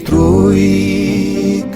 Trójk.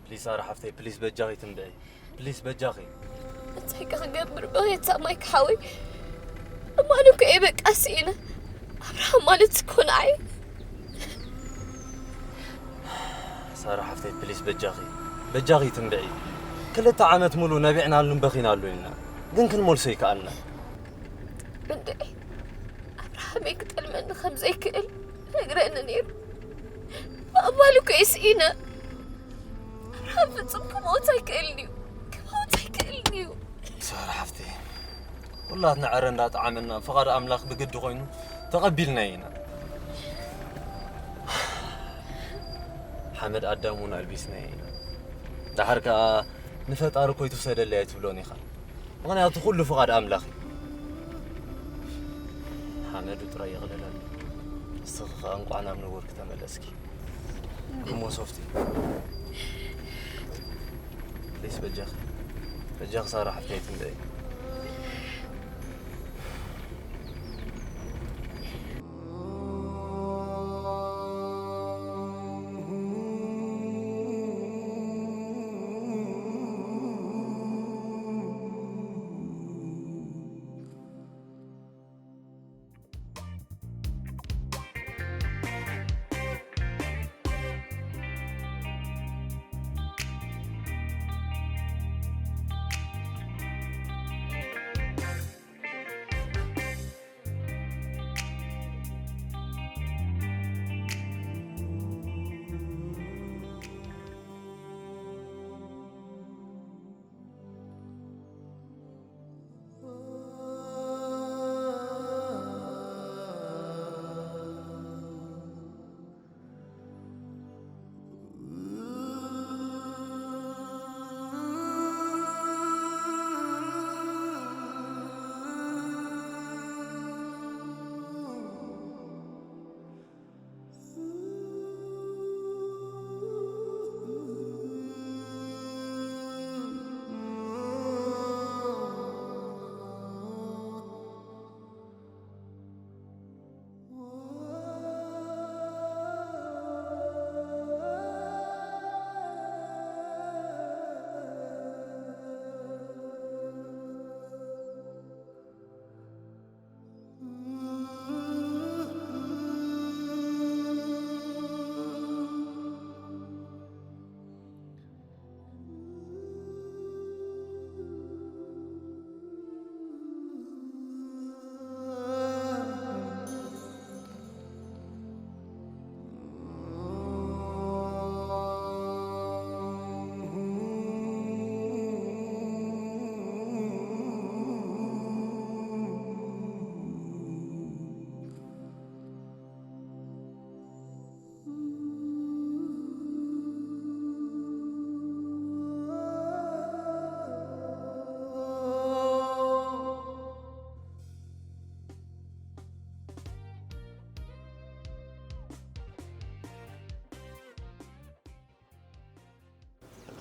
ፕሊስ ሳራ ሓፍተይ፣ ፕሊስ በጃኺ ትንብዒ። ፕሊስ በጃኺ። እንታይ ከ ክገብር ብሬት ሳማይ ክሓወይ? እማን እኮ እየ በቃ ስኢነ። ኣብርሃም ማለት እኮ ንዓይ። ሳራ ሓፍተይ ፕሊስ በጃኺ። በጃኺ ትንብዒ። ክልተ ዓመት ሙሉ ነቢዕናሉን በኺናሉ ኢና። ግን ክንመልሶ ይከኣልና። እንዴ ኣብርሃመይ ክጠልመኒ ከም ዘይክእል ነግረኒ ነይሩ። ምቕባል እኮ እየ ስኢነ። ኣብርሃም ፍጹም ክመውት ኣይክእልን እዩ። ክመውት ኣይክእልን እዩ። ሳራ ሓፍተይ፣ ኩላትና ዕረ እንዳጠዓመና ፍቓድ ኣምላኽ ብግዲ ኮይኑ ተቐቢልናዮ ኢና። ሓመድ ኣዳም እውን ኣልቢስናዮ ኢና። ደሓር ከኣ ንፈጣሪ እኮ ይትውሰደለይ ኣይትብሎን ኢኻ። ምኽንያቱ ኩሉ ፍቓድ ኣምላኽ እዩ። ሓመዱ ጥራይ የቕልለሉ። ንስኺ ኸኣ እንቋዕ ናብ ንቡርኪ ተመለስኪ። እሞ ሶፍቲ፣ ፕሊስ በጃኺ፣ በጃኺ ሳራ ሓፍተይ ትንበይ።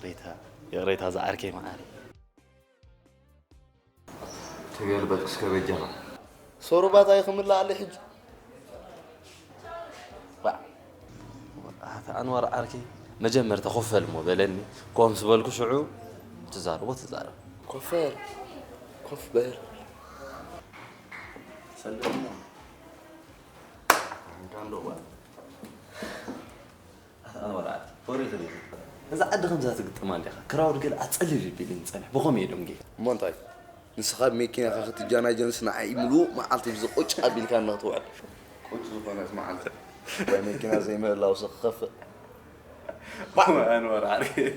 ይቕሬታ፣ ይቕሬታ ዝዓርከይ መዓረይ። ተገልበጥ እስከ በጃኻ። ሶሩባታይ ክምልኣለይ ሕጂ። ዋዕ። ኣታ ኣንዋር ዓርከይ መጀመርታ ኮፍ በል እሞ በለኒ። ኮፍ ምስ በልኩ ሽዑ ትዛረቦ ትዛረብ። ኮፍ በል። ኮፍ በል። ሰለና። ኣንካንዶ ዋ። ኣንዋር ዓርከይ ወሬ ተገይሩ። እዛ ዓዲ ከምዛ ትግጥማ እንዲኻ። ክራውድ ገለ ኣጸልል ይብል ንጸንሕ። ብኸመይ እዮም ጌ? እሞ እንታይ? ንስኻ ብመኪናኻ ክትጀናጀንስ ንዓይ ምሉእ መዓልቲ ብዚ ቁጭ ኣቢልካ ንኽትውዕል። ቁጭ ዝኾነት መዓልቲ። ወይ መኪና ዘይምህላውስ ክኸፍእ። ኣንዋር ዓርከይ።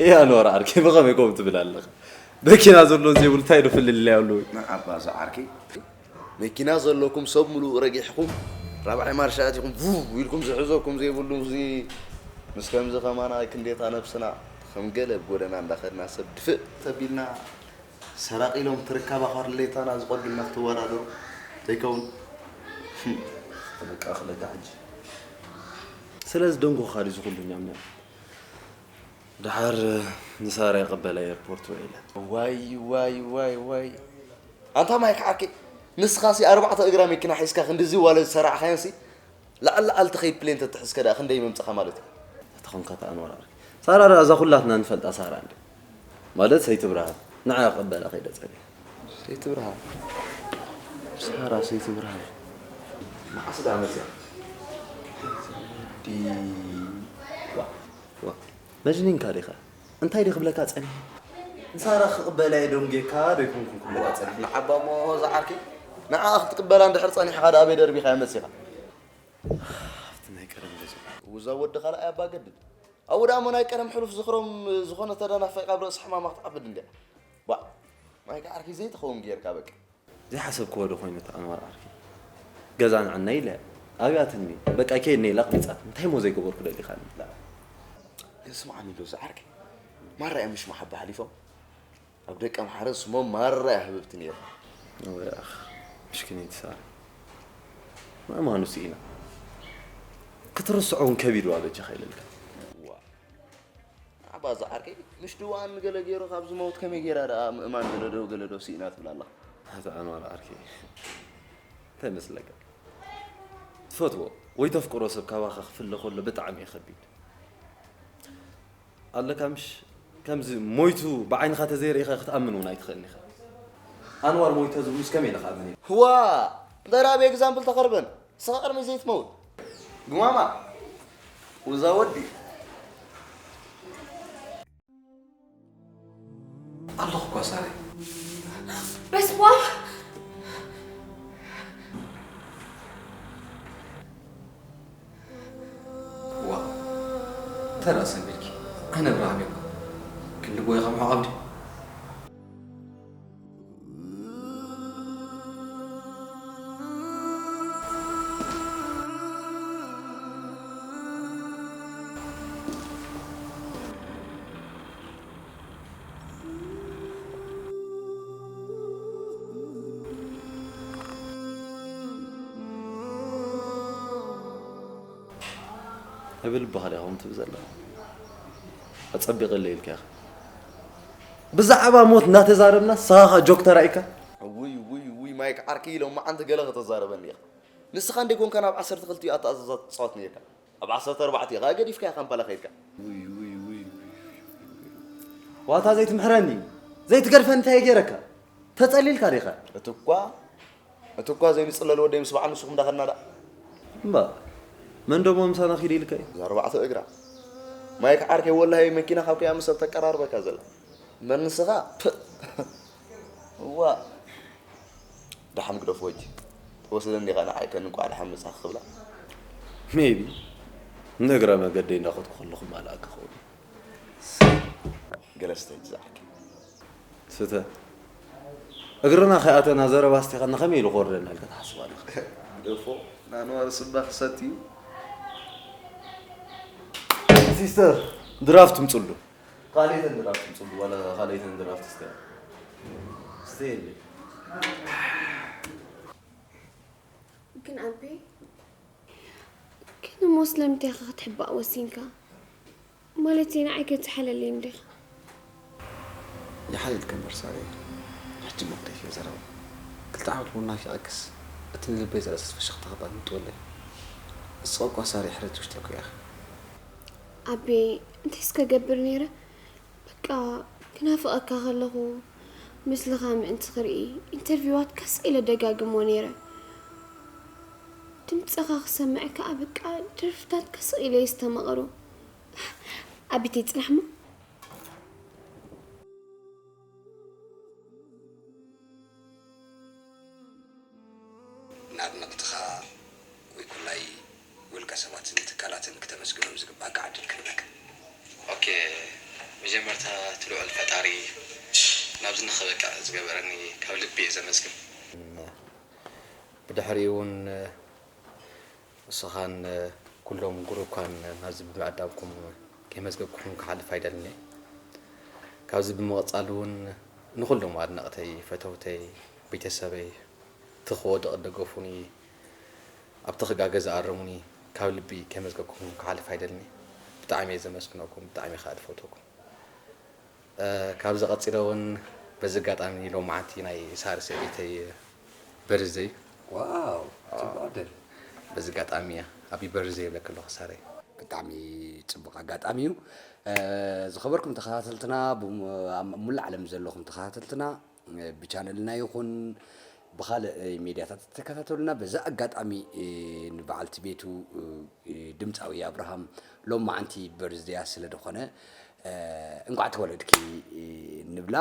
እያ ኣንዋር ዓርከይ ብኸመይ ከምኡ ትብል ኣለኻ? መኪና ዘሎን ዘይብሉ እንታይ ዶ ፍልልይ ኣለዎ? ንዓባ እዛ ዓርከይ። መኪና ዘለኩም ሰብ ምሉእ ረጊሕኩም ራብዓይ ማርሻ ኣቲኹም ቡ ኢልኩም ዝሕዘኩም ዘይብሉ እዚ ምስ ከምዚ ከማና ክንዴታ ነብስና ከም ገለ ብጎደና እንዳኸድና ሰብ ድፍእ ተቢልና ሰራቒሎም ትርካባ ካርሌታና ዝቐዱልና ክትወዳደሩ ዘይከውን በቃ ክለካ ሕጂ ስለዚ ደንጎኻ ድዩ ዝኹሉ ኛምኛም ደሓር ንሳራ ይቐበላ ኤርፖርት ውዒለ። ዋይ ዋይ ዋይ ዋይ ኣንታ ማይክ ዓርከይ ንስኻሲ ኣርባዕተ እግራ መኪና ሒዝካ ክንድዚ ዋለ ዝሰራዕኻዮንሲ ላዕሊ ላዕሊ ትኸይድ ፕሌን ተትሕዝከ ደኣ ክንደይ መምጻኻ ማለት እዩ። ተኾንካ ተኣንወራሪ ሳራ ደኣ እዛ ኩላትና ንፈልጣ ሳራ እንደ ማለት ሰይቲ ብርሃን ንዓ ቀበላ ከይደ ጸኒ ሰይቲ ብርሃን ሳራ ሰይቲ ብርሃን መዓስ ደኣ መጽያ ዲ ዋ ዋ መጅኒንካ ዲኻ እንታይ ዲ ክብለካ ጸኒ ንሳራ ክቕበላ እየ ደንጌካ ዶ ይኮንኩን ክብለካ ጸኒ ንዓባ እሞ ዝዓርኪ ንዓ ክትቅበላ እንድሕር ጸኒሕኻ ደኣ ኣበይ ደርቢኻ መጺኻ ኣብቲ ናይ ቀደም ገዛ እዛ ወዲ ካልኣይ ኣባ ገድድ ኣብኡ ደኣ እሞ ናይ ቀደም ሕሉፍ ዝኽሮም ዝኾነ ተደናፋይ ካብ ርእሲ ሕማማ ክትዓብድ እንድያ ባ ማይ ከዓርኪ ዘይትኸውን ጌርካ በቃ ዘይሓሰብክዎ ዶ ኮይኑ እቲ ኣንዋር ዓርኪ ገዛ ንዕና ኢለ ኣብያትኒ በቃ ከይድኒ ኢላ ኣቕቢጻት እንታይ እሞ ዘይገበርኩ ደሊኻኒ ስምዓኒ ዶ ዝዓርከይ ማራ እዮም ምሽ መሓባ ሓሊፎም ኣብ ደቂ ኣምሓረ ስሞም ማራ እያ ህብብቲ ነይራ። እወ ኣኽ ምሽክነይቲ ሳራ ምእማኑ ስኢና ክትርስዖ እውን ከቢድ ዋ በጃኻ ኢለልካ። ዋእ ኣባ እዛ ዓርከይ ምሽ ድዋን ገለ ገይሩ ካብ ዝመውት ከመይ ገይራ ደኣ ምእማን ገለ ዶ ገለ ዶ ስኢና ትብል ኣለኻ። ኣታ ኣንዋር ዓርከይ እንታይ መስለካ ትፈትዎ ወይ ተፍቅሮ ሰብ ካባኻ ክፍለ ከሎ ብጣዕሚ እዩ ከቢድ። ኣለካ ምሽ ከምዚ ሞይቱ ብዓይንኻ ተዘይርኢኻ ክትኣምን እውን ኣይትኽእልን ኢኻ። ኣንዋር ሞይተ ዝብሉስ ከመይ ኢለ ክኣምን እየ? ዋእ! እንታይ ደኣ ብኤግዛምፕል ተቐርበን? ንስኻ ቅድሚ ዘይትመውት። ግማማ! ውዛ ወዲ! ኣለኹ እኳ ሳሪ። በስዋም ዋ ተራ ሰሚርኪ ኣነ ብራሃም እኮ ክንዲ ጎይኻ ምሕቓብ ድዩ እብል በሃሊ ኢኹም ትብል ዘለኹም ኣጸቢቐለይ ኢልካ ኢኻ ብዛዕባ ሞት እናተዛረብና ንስኻ ኸኣ ጆክ ተራኢካ ውይ ውይ ውይ ማይክ ዓርከይ ሎማዓንቲ ገለ ከተዛርበኒ ኢኻ ንስኻ እንደ ኮንካ ናብ ዓሰርተ ክልቲኡ ኣተኣዛዛ ትጻወት ነይርካ ኣብ ዓሰርተ ኣርባዕተ ኢኻ ገዲፍካያ ካምፓላ ከይድካ ውይ ውይ ውይ ዋታ ዘይትምሕረኒ ዘይትገድፈኒ እንታይ ገይረካ ተጸሊልካ ዲኻ እቲ እኳ እቲ እኳ ዘይንጽለል ወደይ ምስ በዓል ንስኹም እንዳኸድና ደኣ እምባ መን ደሞ ምሳና ኪድ ኢልካ እዩ እዛ ኣርባዕተ እግራ ማይክ ዓርከይ ወላሂ መኪና ካብ ከያ ምስ ሰብ ተቀራርበካ ዘላ እምበር ንስኻ ፕእ እዋ ደሓን ግደፎ ሕጂ ትወስደኒ ኢኻ ንዓይ ከን እንቋዕ ደሓን መጻእካ ክብላ ሜቢ ንእግረ መገደይ እንዳኸድኩ ከለኹ ማልኣካ ክኸውን ገለ ስተ ሕጂ ዝዓርከይ ስተ እግርና ከይኣተና ዘረባ ኣስቲኻና ከመይ ኢሉ ክወርደና ኢልካ ትሓስብ ኣለኻ? ግደፎ ንኣንዋር ስባ ክሰቲ እዩ ሲስተር ድራፍት ምፅሉ ካልኣይተን ድራፍት ምፅሉ ዋላ ካልኣይተን ድራፍት እስከ ስተየለይ ግን ኣቤ ግን እሞ ስለምንታይ ኢኻ ክትሕባእ ወሲንካ? ማለተይ ንዓይ ከትሓለለይ እንዲኻ። ይሓልልኪ እምበር ሳሪ፣ ሕጂ እሞ ክደፍእ እየ ዘረባ። ክልተ ዓመት ቡን ናፊቐክስ፣ እቲ ንልበይ ዘርእሰስ ፍሽኽታኺ ባ ምጥወለይ። ንስኺ እኳ ሳሪ ሕረቲ ውሽጠይ እኮ ኢኺ። ኣቤ፣ እንታይ እስከ ገብር ነይረ? በቃ፣ ክናፍቐካ ከለኹ ምስልኻ ምእንቲ ክርኢ ኢንተርቪዋትካ ስቕ ኢለ ደጋግሞ ነይረ። ድምፅኻ ክሰምዕ ከኣ በቃ ደርፍታትካ ስቕ ኢለ የስተማቕሮ። ኣቢተይ ጽናሕሞ። ንኣድነቕትኻ ወይ ኩላይ ውልቀ ሰባትን ትካላትን ክተመስግኖም ዝግባእካ ዕድል ክህበካ። ኦኬ፣ መጀመርታ እቲ ልዑል ፈጣሪ ናብዚ ንኽበቅዕ ዝገበረኒ ካብ ልቢ እየ ዘመስግን። ብድሕሪኡ እውን ንስኻን ኩሎም ጉሩብካን ናብዚ ብምዕዳምኩም ከየመስገንኩኹም ክሓልፍ ኣይደልን እየ። ካብዚ ብምቕፃል እውን ንኹሎም ኣድነቕተይ፣ ፈተውተይ፣ ቤተሰበይ፣ እቲ ክወድቕ ዝደገፉኒ፣ ኣብቲ ክጋገ ዝኣረሙኒ ካብ ልቢ ከየመስገንኩኹም ክሓልፍ ኣይደልን እየ። ብጣዕሚ እየ ዘመስግነኩም፣ ብጣዕሚ ከዓ ዝፈትወኩም። ካብዚ ቀፂለ እውን በዚ ኣጋጣሚ ሎማዓንቲ ናይ ሳሪ ሰበይተይ በርዝደይ እዩ። ዋው፣ ጽቡቕ ዕድል። በዚ ኣጋጣሚ እያ ሃፒ በርዝደይ ይብለኪ ኣለኹ ሳረይ። ብጣዕሚ ጽቡቕ ኣጋጣሚ እዩ። ዝኸበርኩም ተኸታተልትና፣ ኣብ ሙሉእ ዓለም ዘለኹም ተኸታተልትና፣ ብቻነልና ይኹን ብኻልእ ሜድያታት እትከታተሉና፣ በዚ ኣጋጣሚ ንበዓልቲ ቤቱ ድምፃዊ ኣብርሃም ሎማዓንቲ በርዝደያ ስለ ዝኾነ እንኳዕ ተወለድኪ ንብላ።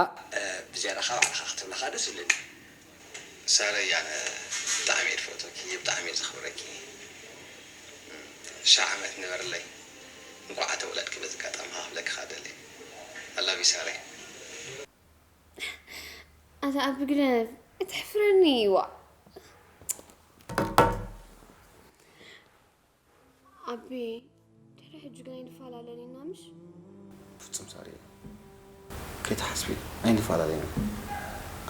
ብዝያዳ ካብ ባዕልኻ ክትብላ ከዓ ደስ ይብለኒ። ሳረይ ኣነ ብጣዕሚ እየ ዝፈትወኪ፣ ብጣዕሚ እየ ዘኽብረኪ። ሺሕ ዓመት ንበርለይ። እንኳዕ ተወለድኪ በዚ ኣጋጣሚ ከዓ ክብለኪ ከዓ ደሊ። I love you ሳረይ። ኣታ ኣቢ ግደፍ፣ እተሕፍረኒ ዋእ። ኣቢ፣ ድሕሪ ሕጂ ግን ኣይንፈላለን ኢና ምሽ? ፍጹም ሳሪ፣ ከይትሓስቢ ኣይንፈላለን ኢና።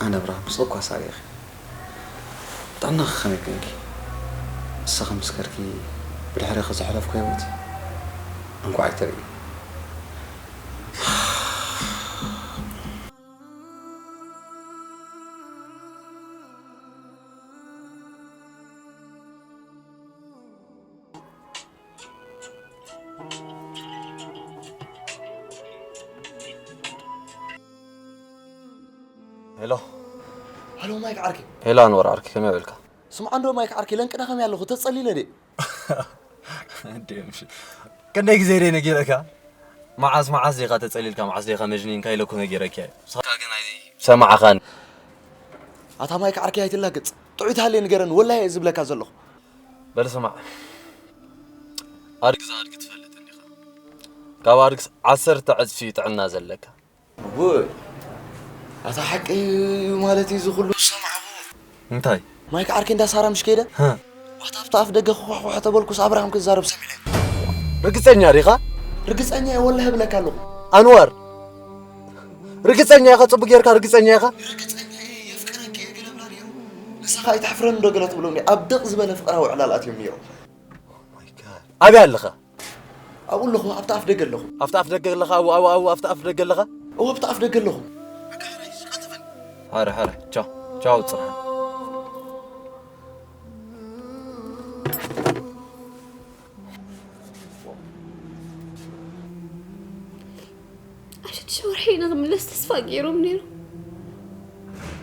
ኣነ ኣብርሃም ንስኺ እኳ ሳሪ ኢኺ። ጥዕናኺ ከመይ ኮንኪ? ንስኺ ምስ ከድኪ ብድሕሪኺ ዘሕለፍኩ ህይወት እንኳዕ ኣይትርኢ። ሄሎ ሄሎ ማይክ ዓርከይ። ሄሎ ኣንወር ዓርከይ ከመይ ውዒልካ? ስምዓ እንዶ ማይክ ዓርከይ ለንቅነ ከመይ ኣለኹ ተጸሊለ ድየ። ክንደይ ግዜ ድየ ነጊረካ? መዓስ መዓስ ዲኻ ተጸሊልካ መዓስ ዲኻ መጅኒንካ ኢለኩ ነጊረካ እየ። ንስኻ ግን ኣይሰማዕኻን። ኣታ ማይክ ዓርከይ ኣይትላገጽ። ጥዑይ ተሃልየ ንገረኒ ወላሂ እየ ዝብለካ ዘለኹ። በል ስማዕ ኣድግስ ኣድጊ ትፈልጥ እንዲኻ። ካብ ኣድግስ ዓሰርተ ዕጽፊ እዩ ጥዕና ዘለካ። ውይ ኣታ ሓቂ እዩ ማለት እዩ ዝኹሉ ዝሰማዕኹ። እንታይ? ማይክ ዓርከይ እንዳ ሳራ ምሽ ከይደ? ኣታ ኣብቲ ኣፍ ደገ ክኳሕኳሕ ተበልኩስ ኣብርሃም ክዛረብ ሰሚዐ። ርግጸኛ ዲኻ? ርግጸኛ እየ ወላሂ እብለካ ኣለኹ። ኣንዋር ርግጸኛ ኢኻ? ጽቡቅ ጌርካ ርግጸኛ ኢኻ? ርግጸኛ እየ የፍቅረኪ እየ ገለ ብላ ነይሩ። ንስኻ ኣይተሕፍረኒ ዶ ገለ ትብሎ እንዲ ኣብ ድቕ ዝበለ ፍቕራዊ ዕላል ኣትዮም ነይሮም። ኣበይ ኣለኻ? ኣብኡ ኣለኹ፣ ኣብቲ ኣፍ ደገ ኣለኹ። ኣብቲ ኣፍ ደገ ኣለኻ? ኣብኡ፣ ኣብኡ፣ ኣብኡ፣ ኣብቲ ኣፍ ደገ ኣለኻ? እወ፣ ኣብቲ ኣፍ ደገ ኣለኹ። በቃ፣ ሕራይ፣ ሽቃ ትበል። ሕራይ፣ ሕራይ፣ ቻው፣ ቻው፣ ጽንሓ። ኣብ ሽዱሽተ ወርሒ ኢና ክምለስ ተስፋ ገይሮም ነይሮም።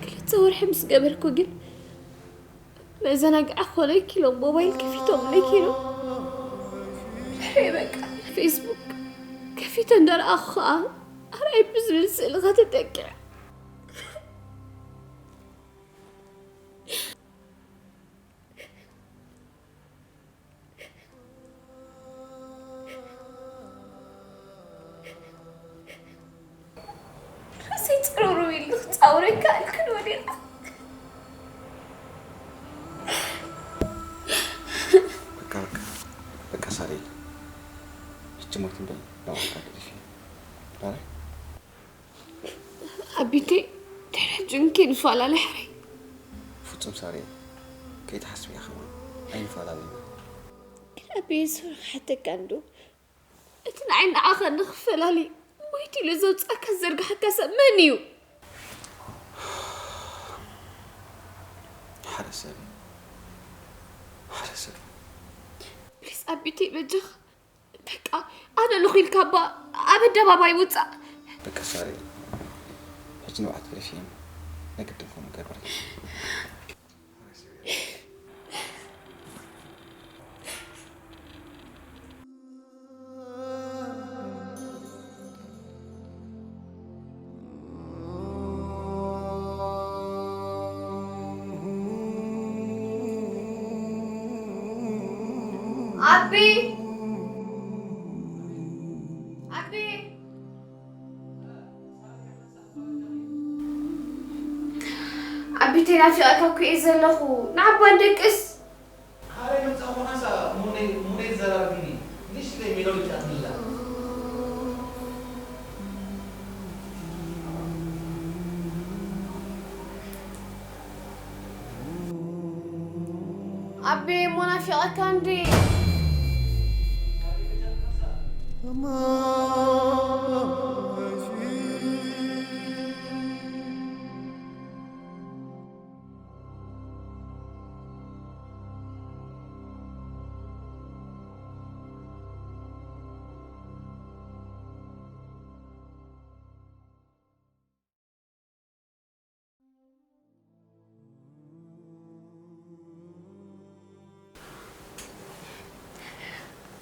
ክልተ ወርሒ ምስ ገበርኩ ግን መዘናግዒ ክኾነኪ ኢሎም ሞባይል ከፊቶምለይ ከይዶም። ድሕሪ በቃ ፌስቡክ ከፊተ እንዳረኣኹ ኸኣ ኣርኣይ ብዝብል ስእልኻ ተጠቂዐ። ርእሰይ ጽርውርው ኢሉ ክጻወረካ ኣልክን ወዲቓ። በቃ በቃ በቃ ሳሪ፣ ሕጂ ሞት እምበይ ናብኣካ ገዲፊ ናረ ኣቢተይ ድሕሪ ሕጂ እንከ ንፈላለ ሕረይ። ፍጹም ሳሪ፣ ከይትሓስብያ ከማን ኣይንፈላለና። ግን ኣቢየ ሶሪ ክሓተካ እንዶ እቲ ንዓይ ንዓኻ ንኽፈላሊ ሞይት ኢሉ ዘውፅኣካ ዝዘርግሓካ ሰብ መን እዩ? ሓደ ሰብ እዩ። ሓደ ሰብ። ፕሊስ ኣቢተይ በጃኻ በቃ ኣነ ልኹ ኢልካ እባ ኣብ ኣደባባይ ውፃእ። በቃ ሳሪ፣ ሕጂ ንብዓት ገደፍየን ናይ ግድን ከምኡ ገበሪ። ኣቢ ኣቢ ኣቢ ተናፊቐካ እኮ እየ ዘለኹ። ንዓባ ንደቅስ። ካሬ መጻኹ ሓንሳ ሙኔ ሙኔ ዘራርግኒ ንእሽተይ ሜሎዲ ጫትላ። ኣቤ እሞ ናፊቐካ እንዴ።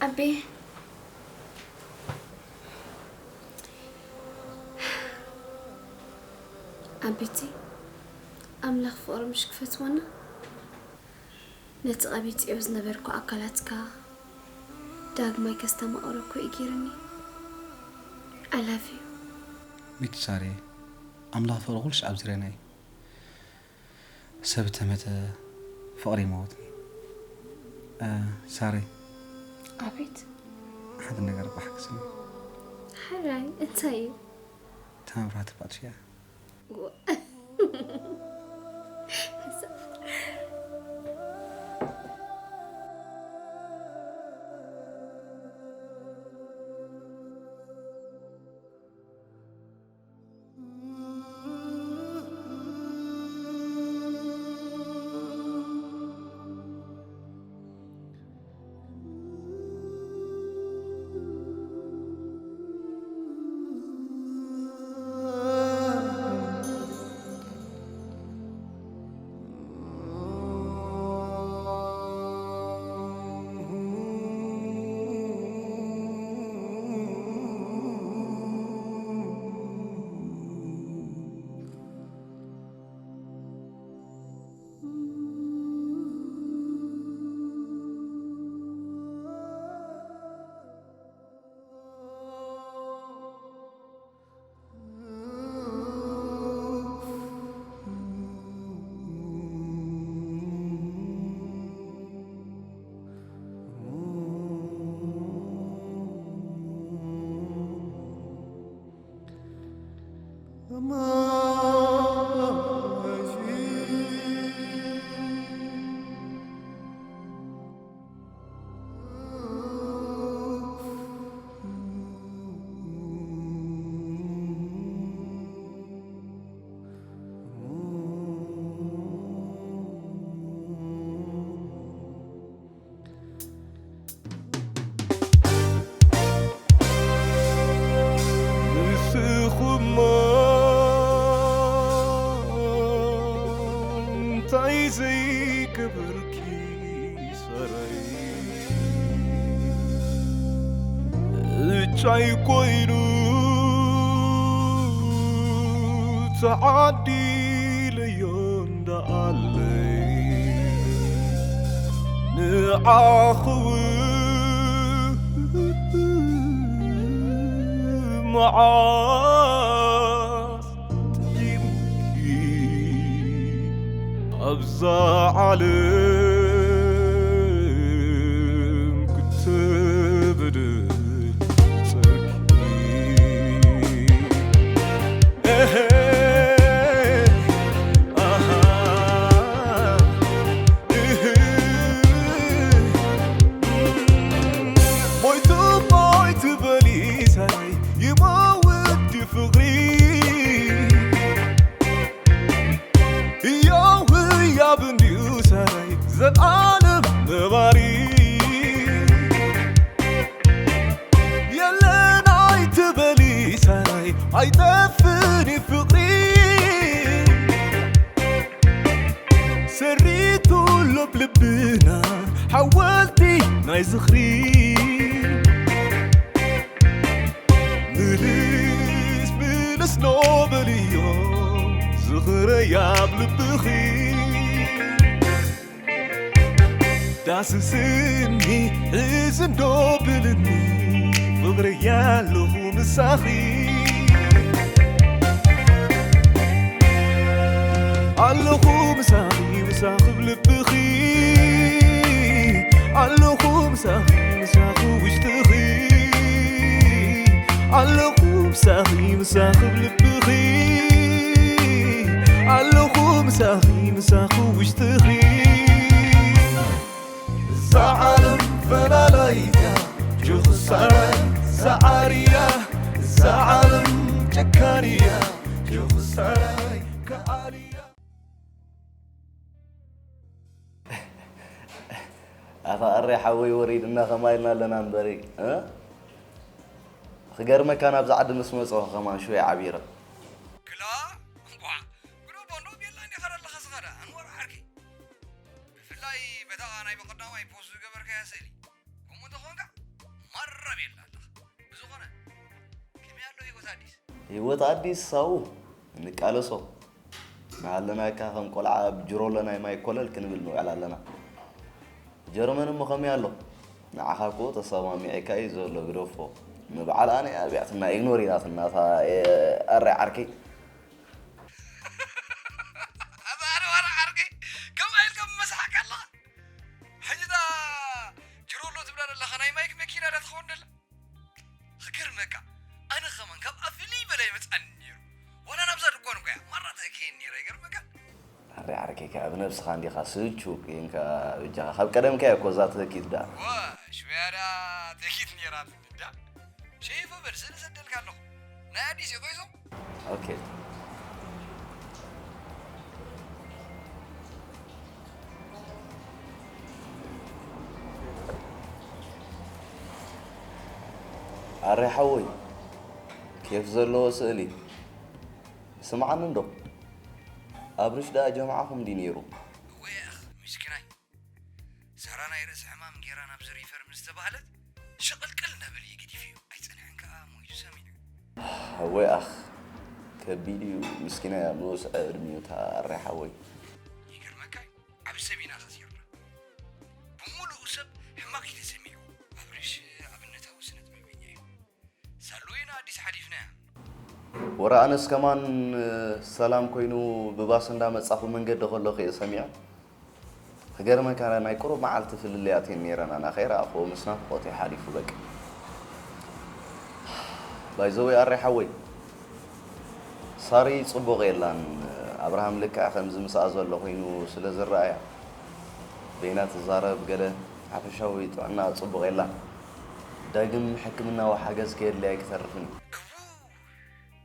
ኣቤ ኣቤቲ ኣምላኽ ፍቕሪ ምሽ ክፈትወና ነቲ ቀቢጽዮ ዝነበርኩ ኣካላትካ ዳግማይ ከስተማቕሮ እኮ እዩ ገይሩኒ። I love you። ቤቲ ሳሪ ኣምላኽ ፍቕሪ ኩልሽ ኣብ ዙርያና እዩ። ሰብ ተመተ ፍቕሪ ይመውት። ሳሪ ኣቤት። ሓደ ነገር ባሕክስኒ። ሓራይ እንታይ እዩ? እታ መብራህቲ ባጥሽያ። ንስኹማ እንታይ ዘይገብርኪ ሰረይ እጫይ ኮይኑ ተዓዲለዮ እንዳኣለይ ንዓኽው መዓስ ጥዒምኪ ኣብዛ ዓለም ክትብድል ጸርኪ። እህ፣ ኣሃ፣ እህ። ሞይቱ ሞይቱ በል ዘልኣለም ነባሪ የለን ኣይትበሊ ሳራይ፣ ኣይጠፍእን እዩ ፍቕሪ። ሰሪቱ ሎብ ልብና ሓወልቲ ናይ ዝኽሪ። ምልስ ምልስ ኖበልዮ ዝኽረይ ኣብ ልብኺ። ዳስስኒ ሕዝን ዶ ብልኒ ፍቕረይ ኣለኹ ምሳኺ። ኣለኹ ምሳኺ ምሳኺ ብልብኺ። ኣለኹ ምሳኺ ምሳኺ ውሽጥኺ። ኣለኹ ምሳኺ ምሳኺ ብልብኺ። ኣለኹ ምሳኺ ምሳኺ ውሽጥኺ። እዛ ዓለም ፈላላይታ ጆኽሳራይ ሰዓርያ። እዛ ዓለም ጨካንያ ጆኽሳራይ ከዓልያ። ኣታ ኣሬ ሓወይ ወሪድና ከማይ ኢልና ኣለና እምበሪ፣ እ? ክገርመካ ናብዚ ዓዲ ምስ መጸኹ ከማን ሽወይ ዓቢረ። ክላ እንኳዕ ግዶ ቦንዶ ቤላ እንዲኻ ዘለኻ ዝኸዳ ኣንዋር ዓርከይ። ብፍላይ በታ ናይ ብቐዳማይ ፖስት ዝገበርካያ ስእሊ ከምኡ እንተኾንካ ማራ ቤላ ኣለኻ። ብዝኾነ ከመይ ኣሎ ህይወት ኣዲስ? ህይወት ኣዲስ ሳው ንቃለሶ። ንሃለናካ ከም ቆልዓ ኣብ ጅሮሎ ናይ ማይ ኮለል ክንብል ንውዕል ኣለና። ጀርመን እሞ ከመይ ኣሎ? ንዓኻ እኮ ተሰማሚዕካ እዩ ዘሎ ግደፎ። ንበዓል ኣነ ኣብያትና ኢግኖር ኢላትና እታ ኣረ ዓርከይ። ኣታ ኣረ ዓርከይ ከምኣ ኢልካ ምመሳሕካ ኣለኻ። ሕጂ እታ ጅሮሎ ትብላ ዘለኻ ናይ ማይክ መኪና ዳ ትኸውን ደላ? ክገርመካ ኣነ ከማን ካብኣ ፍልይ በለ ይመጽኣኒ ነይሩ። ዋላ ናብዛ ድኳን እኮ እያ ማራ ተእክየኒ ነይራ ይገርመካ። ኣረ ዓርከይ ከኣ ብነብስኻ እንዲኻ ስልቹ ኮይንካ በጃኻ ካብ ቀደምካ እያ እኮ እዛ ተእኪት ደኣ። ዋ ሽወያ ደኣ ተእኪት ነይራትኒ ደኣ። ሸይፎ በል ስእሊ ሰደልካ ኣለኹ ናይ ኣዲስ እዩ ኮይዞም። ኦኬ። ኣረ ሓወይ ኬፍ ዘለዎ ስእሊ። ስምዓኒ እንዶ ኣብርሽ ደኣ ጀምዓኹም ድዩ ነይሩ? እወ ያኽ ምስኪናይ። ሳራ ናይ ርእሲ ሕማም ጌራ ናብዚ ሪፈር ምስ ተባህለት ሽቕልቅል እንዳበለ እዩ ገዲፍዮ። ኣይጸንሐን ከኣ ሞይቱ ሰሚዑ። እወ ያኽ ከቢድ እዩ ምስኪናይ ኣብ ዝወስዐ ዕድሚኡ እታ ኣረ ሓወይ። ይገርመካ እዩ። ዓቢ ሰብ ኢና ከሲርና። ብምሉኡ ሰብ ሕማቕ እዩ ተሰሚዑ። ኣብርሽ ኣብነታዊ ስነ ጥበበኛ እዩ። ሳሉ ኢና ኣዲስ ሓሊፍናያ። ወረ ኣነስ ከማን ሰላም ኮይኑ ብባስ እንዳመጻኹ መንገዲ ከለኹ እየ ሰሚዐ። ክገርመካ ናይ ቁሩብ መዓልቲ ፍልልያት እየን ነይረን ኣነ ከይረኣኽዎ ምስ ናፍቖት እዩ ሓሊፉ በቃ። ባይዘወይ ኣሬ ሓወይ ሳሪ ጽቡቕ የላን። ኣብርሃም ልክዕ ከምዚ ምስኣ ዘሎ ኮይኑ ስለ ዝረኣያ በይና ትዛረብ ገለ ሓፈሻዊ ጥዕና ጽቡቕ የላን። ዳግም ሕክምናዊ ሓገዝ ከየድልያ ኣይክተርፍን እዩ። እዉ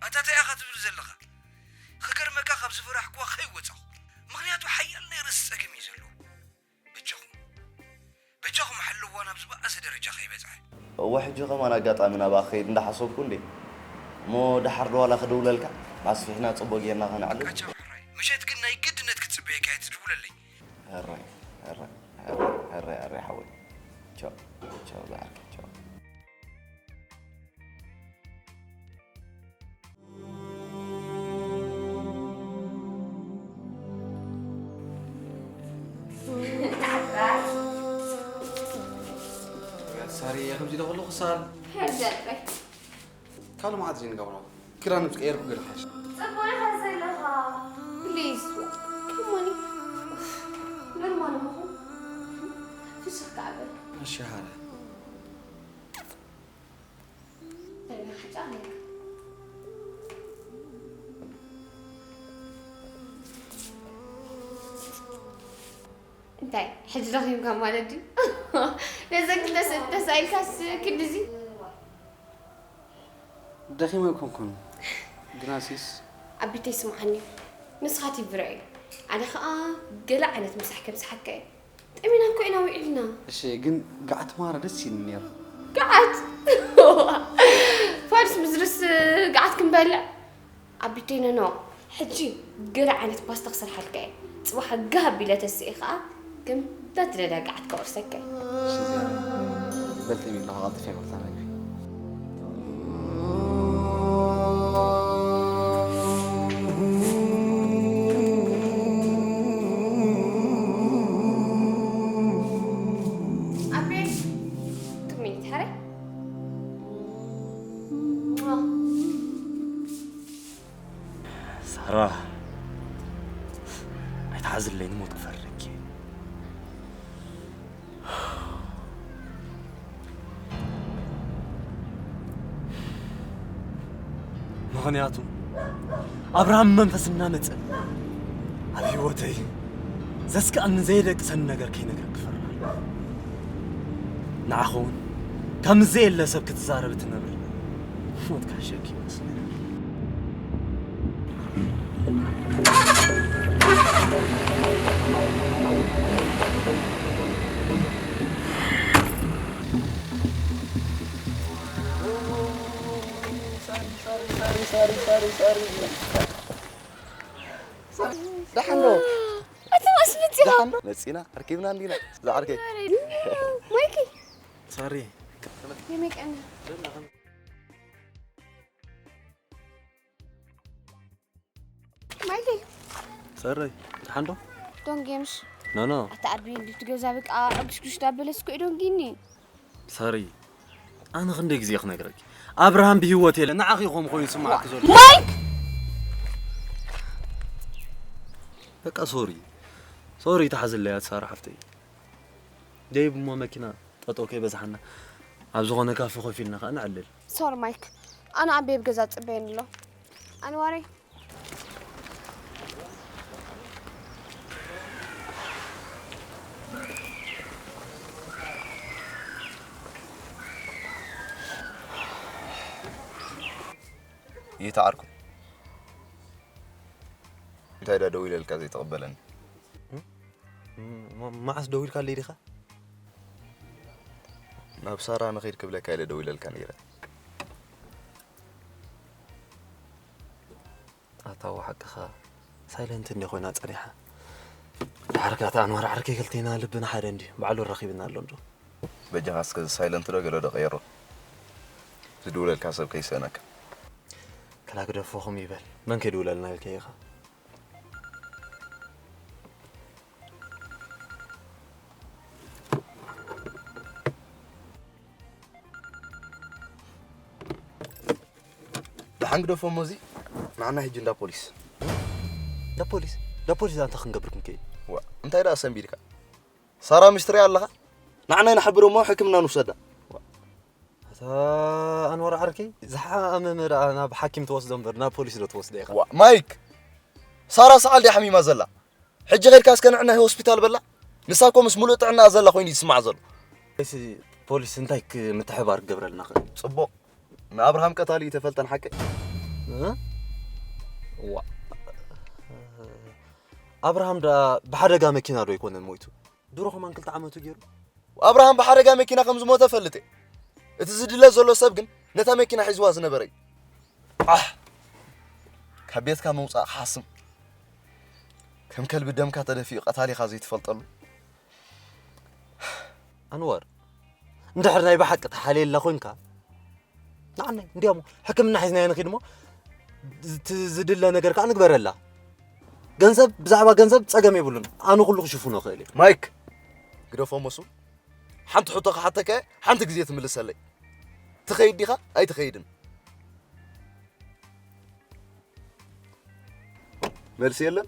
ኣታ እንታይ ኢኻ ትብል ዘለኻ? ክገርመካ ካብ ዝፈራሕኩዋ ከይወጻኹ። ምኽንያቱ ሓያል ናይ ርእሲ ጸገም እዩ ዘለዎ። በጃኹም በጃኹም ሓልዋ ናብ ዝበኣሰ ደረጃ ከይበጽሐ። እወ ሕጂ ከማን ኣጋጣሚ ናብኣ ክኸይድ እንዳሓሰብኩ እንዴ። እሞ ደሓር ዶ ዋላ ክድውለልካ ኣስፊሕና ጽቡቕ ጌርና ከነዕልል። ቃቸው ሕራይ ምሸት ግን ናይ ግድነት ክትጽበየካ እየ ትድውለለይ። ሕራይ ሕራይ ሕራይ ሕራይ ኣረ ሓወይ። ቻው ቻው ዝዓርከይ ቻው። ሳሪ ከምዚ ኢለ ከለኹ ሳል ሕርዘ ጥራይ ካልእ መዓት ዘይንገብሮ ክዳን ምስ ቀየርኩ ገለ ሓሽ ጽቡቕ ኢኻ ዘለኻ ፕሊዝ ከሞኒ ኖርማል ምኹ ፍሽኽ ከዓበል እሺ ሃለ እንታይ ሕጂ ደኺምካ ማለት ድዩ? ነዘን ክልተ ስእሊ ተሳኢልካስ ክንድዚ? ደኺመ ኣይኮንኩን ግናሲስ ኣቢተይ ስምዓኒ ንስኻ ቲቪ ርኣዩ ኣነ ኸኣ ገለ ዓይነት ምሳሕ ከምስሓካ እየ ጠሚና እኮ ኢና ውዒልና። እሺ፣ ግን ገዓት ማራ ደስ ይብል ነይሩ። ገዓት? ፋድስ ምዝርስ ገዓት ክንበልዕ? ኣቢተይ ኖኖ፣ ሕጂ ገለ ዓይነት ፓስታ ክሰርሓልካ እየ። ጽባሕ ጋህ ኣቢለ ተስኤ ከኣ ከም ትደልያ ገዓት ከቑርሰካ እየ። እሺ፣ ዝያዳ በልተይ ሚላ፣ ቀልጥፈ ይበልታ ነገር። ኣቤ፣ two minute፣ ሕራይ። ሳራ፣ ኣይትሓዝለይ፣ ንሞት ክፈርደኪ። ምኽንያቱ ኣብርሃም መንፈስ እናመጸ ኣብ ህይወተይ ዘስክኣኒ ዘየደቅሰኒ ነገር ከይነግረኪ ፈርሃ። ንዓኺ እውን ከም ዘየለ ሰብ ክትዛረቢ ትነብሪ ሞት ካሸኪ ይመስለኒ። ደሓን ዶ? ኣቶም ኣስመጺኻ። ደሓን ዶ? መጺና፣ ረኪብና እንዲና። ዝዓርከይ። ማይኪ። ሳሪ። የመቀና። ማይክል። ሰረይ፣ ደሓን ዶ? ዶንጌ ምሽ። ኖ፣ ኖ። ኣታ ኣቢ እንዲ ትገዛ በቃ ዕጉሽጉሽ ዳበለስ እኮ እዩ ዶንጊኒ። ሰሪ፣ ኣነ ክንደይ ግዜ ክነግረኪ? ኣብርሃም ብህይወት የለ፣ ንዓኺ ከም ኮይኑ ስምዓኪ ዘሎ። ማይክ! በቃ ሶሪ። ሶሪ፣ ተሓዝለያ ሳራ ሓፍተይ። ደይብ እሞ መኪና ጠጠው ከይበዝሓና፣ ኣብ ዝኾነ ካፌ ኮፍ ኢልና ከኣ ንዕልል። ሶሪ ማይክ፣ ኣነ ኣቤ ኣብ ገዛ ጽበየኒ ኣሎ። ኣንዋረይ። ይተዓርኩ። እንታይ ዳ ደው ኢለልካ ዘይተቐበለኒ? ም-፣ ም-፣ መዓስ ደው ኢልካለይ ዲኻ? ናብ ሳራ ንኺድ ክብለካ ኢለ ደው ኢለልካ ነይረ። ኣታዊ ሓቅኻ፣ ሳይለንት እንድያ ኮይና ጸኒሓ። ድሓር ከኣ እታ ኣንዋር ዓርከይ ክልቴና ልብና ሓደ እንድዩ፣ ባዕሉ ኣራኺብና ኣሎ እንዶ። በጃኻ እስከ ሳይለንት ዶ ገለ ዶ ቀየሮ። ዝድውለልካ ሰብ ከይስእነካ። ክላ ግደፎኹም ይበል። መን ከይድውለልና ኢልካ ኢኻ? ደሓን ግደፎ እሞ እዚ ንዓና ሕጂ እንዳ ፖሊስ። እንዳ ፖሊስ? እንዳ ፖሊስ ኣንታ ክንገብር ክንከይድ? ዋ፣ እንታይ ደኣ ሰንቢድካ? ሳራ ምሽ ትሪኣ ኣለኻ? ንዓና ኢና ሕብር እሞ ሕክምና ንውሰዳ። ዋ፣ እታ ኣንዋር ዓርከይ፣ ዝሓመመ ደኣ ናብ ሓኪም ትወስዶ እምበር ናብ ፖሊስ ዶ ትወስዶ ኢኻ? ዋ፣ ማይክ! ሳራ ሰዓል ድያ ሓሚማ ዘላ? ሕጂ ኸድካ እስከ ንዕናይ ሆስፒታል በላ? ንሳ እኮ ምስ ሙሉእ ጥዕናኣ ዘላ ኮይኑ እዩ ዝስምዓ ዘሎ። እሲ ፖሊስ እንታይ ክ-፣ ምትሕብባር ክገብረልና ኸ? ጽቡቕ። ንኣብርሃም ቀታሊ ተፈልጠን ሓቂ? እ? ዋ። ኣብርሃም ደኣ ብሓደጋ መኪና ዶ ኣይኮነን ሞይቱ? ድሮ ከማን ክልተ ዓመቱ ገይሩ። ኣብርሃም ብሓደጋ መኪና ከም ዝሞተ እፈልጥ እየ። እቲ ዝድለ ዘሎ ሰብ ግን ነታ መኪና ሒዝዋ ዝነበረ እዩ። ኣሕ! ካብ ቤትካ ምውጻእ ክሓስም። ከም ከልቢ ደምካ ተደፊኡ ቀታሊኻ ዘይትፈልጠሉ። ኣንዋር፣ እንድሕር ናይ ብሓቂ ተሓልየላ ኮንካ፣ ንዓናይ እንዲያሞ ሕክምና ሒዝናዮ ንኺድ እሞ፣ እቲ ዝድለ ነገር ከኣ ንግበረላ። ገንዘብ፣ ብዛዕባ ገንዘብ ጸገም የብሉን። ኣነ ኩሉ ክሽፍኖ እኽእል እየ። ማይክ፣ ግደፎ እሞ እሱ። ሓንቲ ሕቶ ክሓተካ እየ፣ ሓንቲ ግዜ ትምልሰለይ። ትኸይድ ዲኻ? ኣይትኸይድን? መልሲ የለን?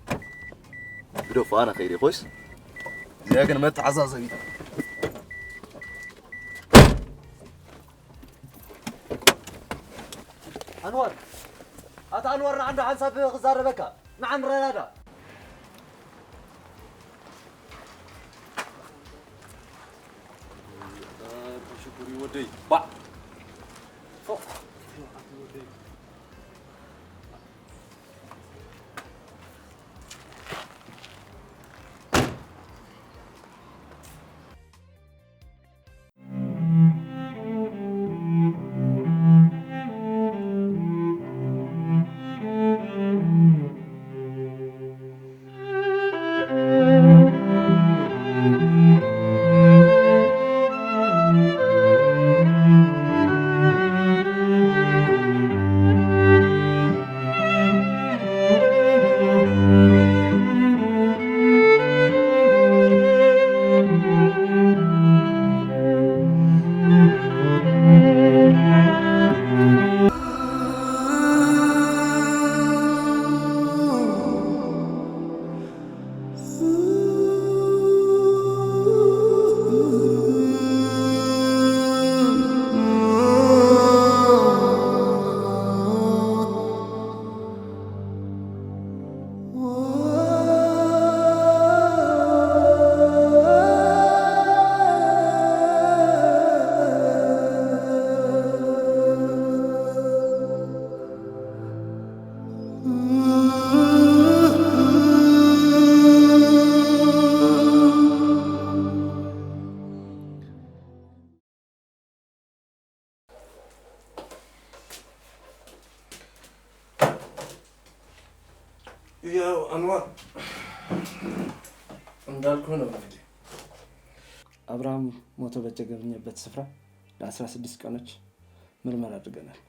ግደፎ፣ ኣነ ከይደ ኮይስ። እዚኣ ግን መተዓዛዘቢት። ኣንዋር፣ ኣታ ኣንዋር፣ ንዓንዶ ሓንሳብ ክዛረበካ፣ ንዓ ንረዳዳ። ሽጉሪ ወደይ፣ ባዕ። ፎቕ። ያው አንዋር እንዳልኩ ነው እንግዲህ። አብርሃም ሞቶ በተገኘበት ስፍራ ለአስራ ስድስት ቀኖች ምርመራ አድርገናል።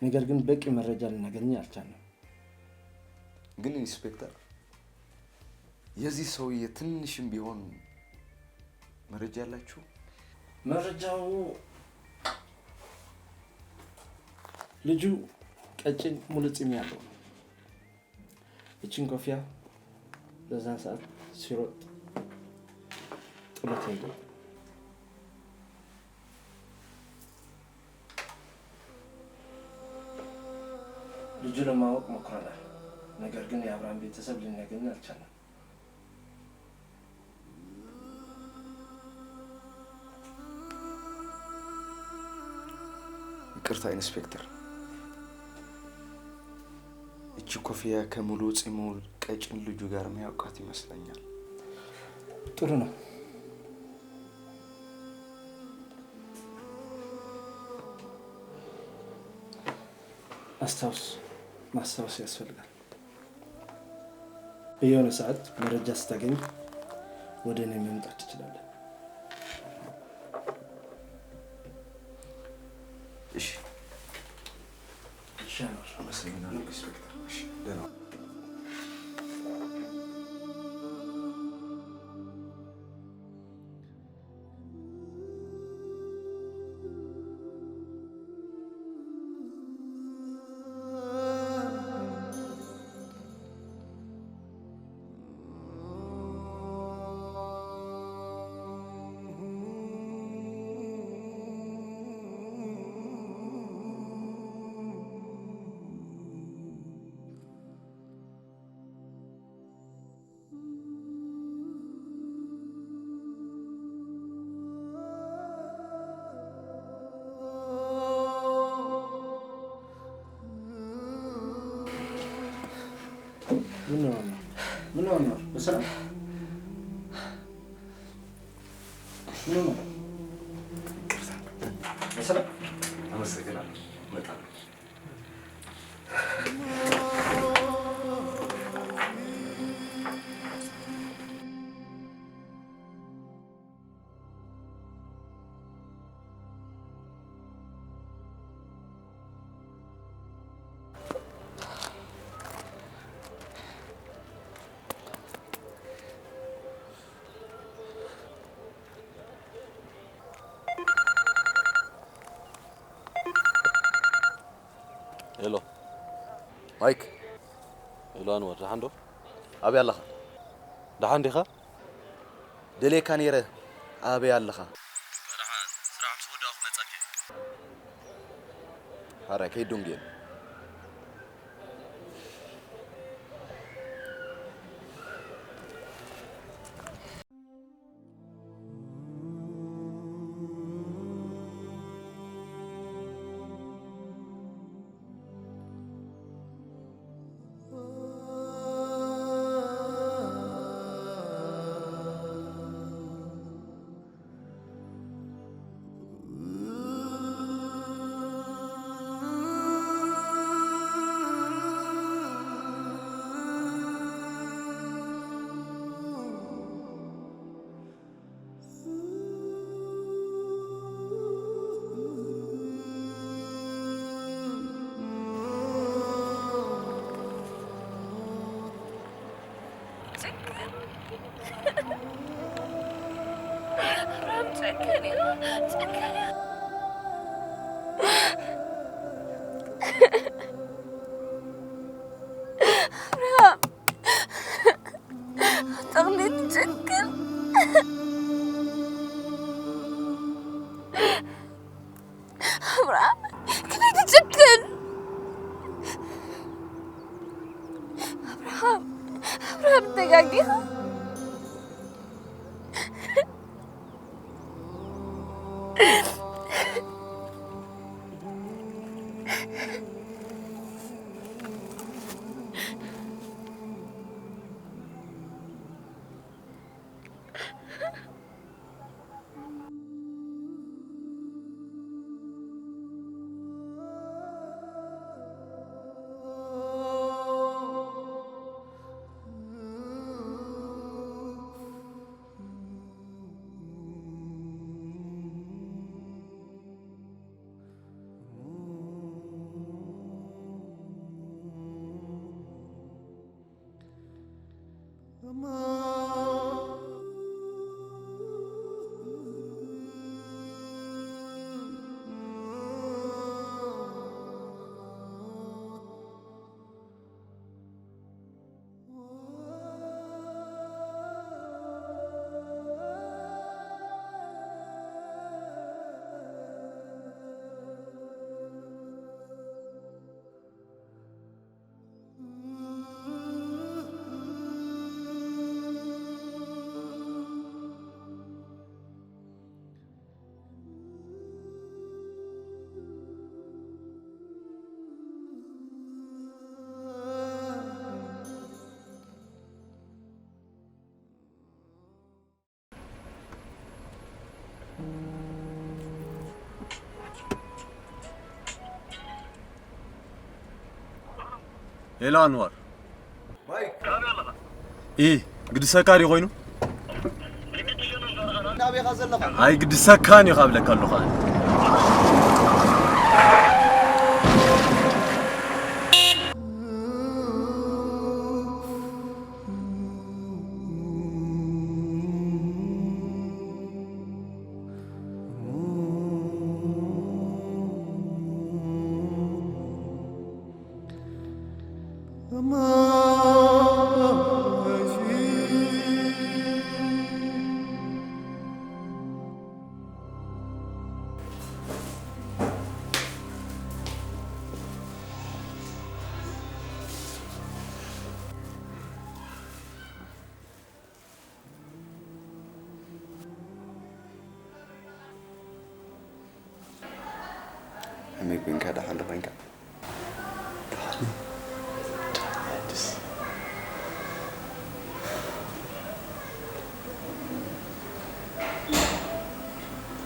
ነገር ግን በቂ መረጃ ልናገኝ አልቻልንም። ግን ኢንስፔክተር፣ የዚህ ሰውዬ ትንሽም ቢሆን መረጃ አላችሁ? መረጃው ልጁ ቀጭን ሙሉ ፂም ያለው ነው። እችን ኮፍያ በዛን ሰዓት ሲሮጥ ጥሎት ሄደ። ልጁ ለማወቅ ሞክረናል። ነገር ግን የአብርሃም ቤተሰብ ልናገኝ አልቻለም። ይቅርታ ኢንስፔክተር፣ እቺ ኮፍያ ከሙሉ ፂሙ ቀጭን ልጁ ጋር የሚያውቃት ይመስለኛል። ጥሩ ነው። አስታውስ፣ ማስታወስ ያስፈልጋል። በየሆነ ሰዓት መረጃ ስታገኝ ወደ እኔ መምጣት ትችላለህ። እሺ፣ እሺ፣ አመሰግናለሁ። አመሰግናለሁ ኢንስፔክተር። እሺ፣ ደህና። ምን ነው? ምን ነው? በሰላም? ምን ነው? በሰላም? አመሰግናለሁ። እመጣለሁ። ሄሎ ማይክ። ሄሎ ኣንዋር፣ ደሓን ዶ? ኣበይ ኣለኻ? ደሓን ዲኻ? ደልየካ ነይረ። ኣበይ ኣለኻ? ደሓን፣ ስራሕ ምስ ወዳእኩ መጻእኩ። ሓራይ ከይት ደንጉየኒ። ጨካን። አብርሃም ጨካን ነው። ጨካን። አብርሃም። ተኽሌ ትጨክን። አብርሃም፣ ከመይ ትጨክን? አብርሃም፣ አብርሃም፣ ተጋጊኻ። ሄሎ ኣንዋር። ኢ ግድሰካ ድዩ ኮይኑ? ኣይ ግድሰካን እዩ ካብለካ ኣለኹ። ከመይ ኮንካ? ደሓን ዶ ኮንካ? ደሓን እየ። ደሓን እየ፣ ደስ።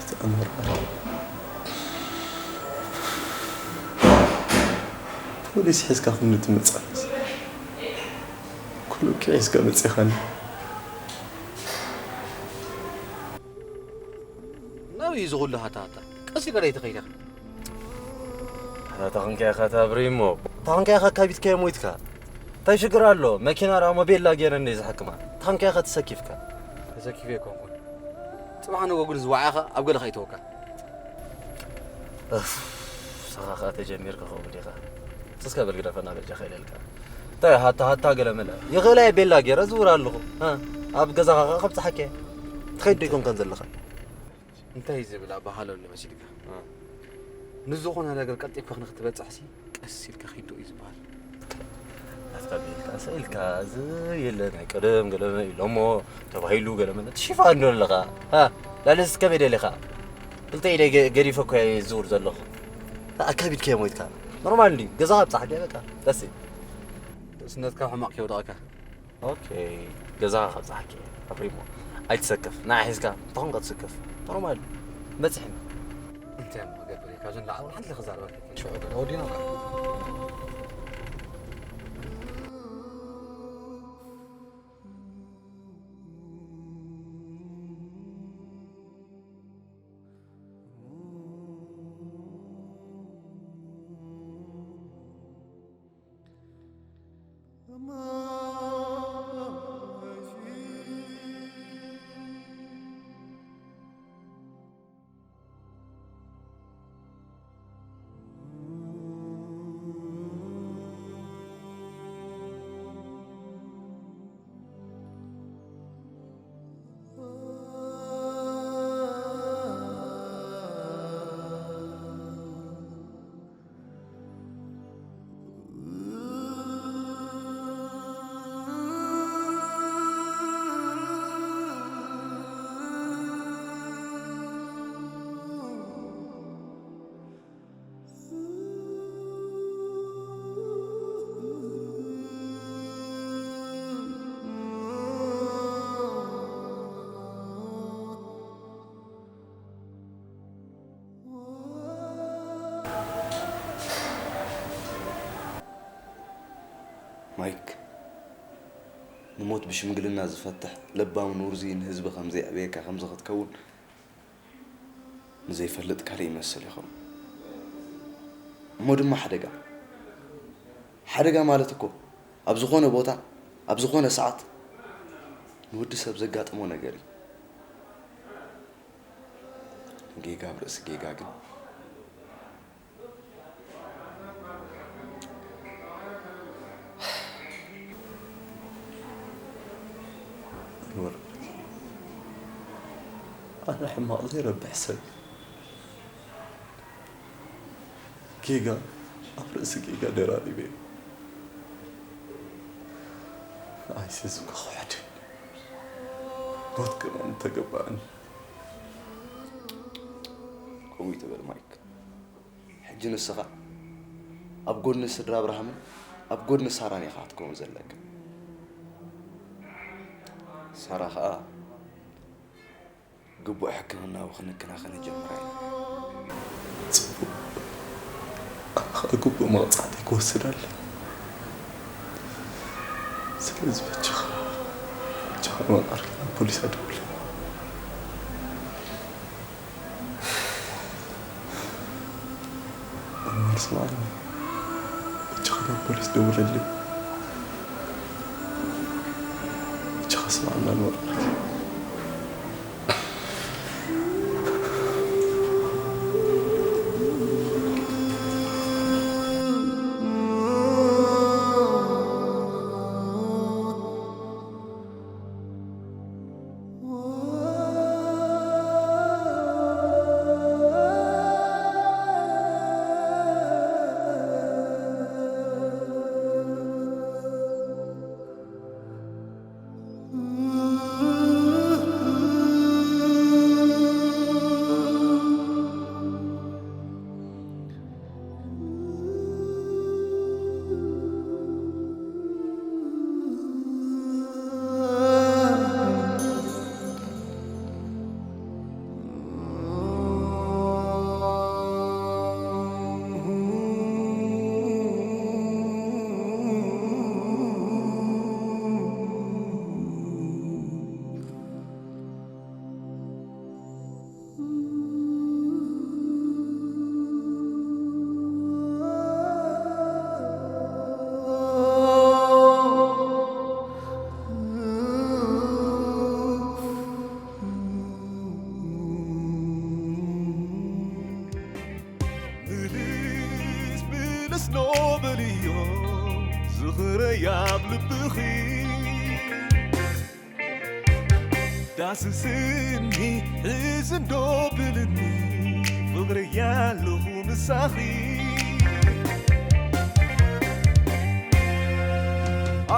እቲ ኣምር ፖሊስ ሒዝካ ክንዲ ትመጽእ ኩሉ ሒዝካ መጺኻኒ። ናበይ እዩ እዚ ኩሉ ሃታሃታ? ቀስ ኢልካ ዶ ኣይትኸይድ ኢኻ? ኣታ ታኽንካ ኢኻ እታ ብሬሞ። ታኽንካ ኢኻ ኣካቢትካዮ ሞይትካ። እንታይ ሽግር ኣሎ? መኪና ደኣ ሞቤላ ገይረ እንደ ዝሓክማ። ታኽንካ ኢኻ ተሰኪፍካ። ተሰኪፈ ኣይኮንኩን። ጽባሕ ንጎ ግን ዝዋዓኻ ኣብ ገለ ከይተወካ። እፍ፣ ንስኻ ኸኣ ተጀሚርካ ከምኡ ዲኻ? እስከ በል ግደፈና በጃኻ ኢለልካ። እንታይ ሃታ ሃታ ገለ መለ። ይኽእላ እየ ቤላ ገይረ ዝውር ኣለኹ። እ፣ ኣብ ገዛኻ ኸኣ ከብጽሓካ እየ። ትኸይድ ዶ ኣይኮንካን ዘለኻ? እንታይ ዝብል ኣበሃህላ ኣሎ መሲልካ? እ። ንዝኾነ ነገር ቀልጢፍካ ንክትበጽሕሲ ቀስ ኢልካ ኪድ እዩ ዝበሃል። ኣፍታ ኢልካ፣ እሳ ኢልካ፣ እዚ የለ ናይ ቀደም ገለ ኢሎሞ ተባሂሉ ገለ መለ ትሽፋ እንዶ ኣለኻ። ሃ፣ ላለ እዚ ከመይ ደሊኻ? ክልተ ኢደይ ገ-፣ ገዲፈ እኮ እየ ዝዝውር ዘለኹ። ኣካቢድካዮ ሞይትካ። ኖርማል እንድዩ። ገዛኻ ኣብጻሕ፣ በቃ። ዳስ ኢት። ንእስነትካ ሕማቕ ከይወደቐካ። ኦኬ፣ ገዛኻ ከብጽሓኪ እየ። ኣብሪሞ። ኣይትሰከፍ። ንዓ ሒዝካ እንተኾንካ ትስከፍ። ኖርማል። በጺሕና። እንታይ እሞ ክገብር እየ? ካብዘን ላዕሊ ሓንቲ ክዛረበካ ሽዑ ገለ ወዲና እኮ። ማይክ፣ ንሞት ብሽምግልና ዝፈትሕ ለባምን ውርዙይን ህዝቢ ከም ዘየዕበየካ ከምዚ ክትከውን ንዘይፈልጥ ካልእ ይመስል ይኸውን። እሞ ድማ ሓደጋ። ሓደጋ ማለት እኮ ኣብ ዝኾነ ቦታ፣ ኣብ ዝኾነ ሰዓት ንወዲ ሰብ ዘጋጥሞ ነገር እዩ። ጌጋ ኣብ ርእሲ ጌጋ ግን ኣንወር፣ ኣነ ሕማቕ ዘይረብሕ ሰብ። ጌጋ ኣብ ርእሲ ጌጋ ደራሪበ። ኣይሲ ዝብካ ክውሕድ። ሞት ከማን ተገባእኒ። ከምኡ ይትበል ማይክ። ሕጂ ንስኻ ኣብ ጎድኒ ስድራ ኣብርሃምን ኣብ ጎድኒ ሳራን ኢኻ ክትከውን ዘለካ። ሳራ ኸኣ ግቡእ ሕክምናዊ ክንክና ከነጀምራ ኢና። ጽቡቕ፣ ኣነ ኸኣ ግቡእ መቕጻዕቲ ክወስድ ኣለኒ። ስለዚ በጃኻ፣ በጃኻ መቓርያ ናብ ፖሊስ ኣደውለለይ። ኣንዋር ስምዓኒ፣ በጃኻ ናብ ፖሊስ ደውለለይ። በጃኻ ስምዓኒ ኣንዋር። ምልስ ምልስ ኖበልዮ ዝኽረያ ኣብ ልብኺ ዳስስኒ ሕዝን ዶ ብልኒ ፍቕረያ ኣለኹ ምሳኺ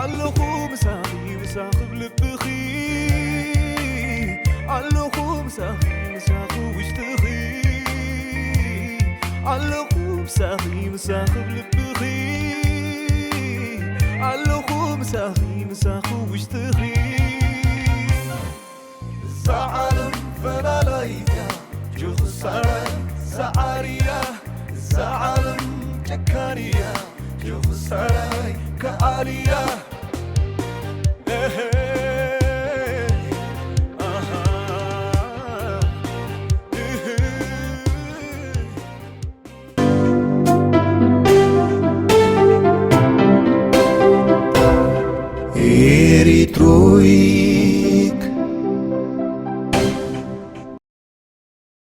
ኣለኹ ምሳኺ ምሳኺ ብልብኺ ኣለኹ ምሳኺ ምሳኺ ውሽጥኺ ኣለኹ ምሳኺ ምሳኺ ብልብኺ ኣለኹ ምሳኺ ምሳኺ ውሽጥኺ እዛ ዓለም ፈላላይት እያ ጆኽሳራይ ሰዓሪ እያ እዛ ዓለም ጨካን እያ ጆኽሳራይ ከኣል እያ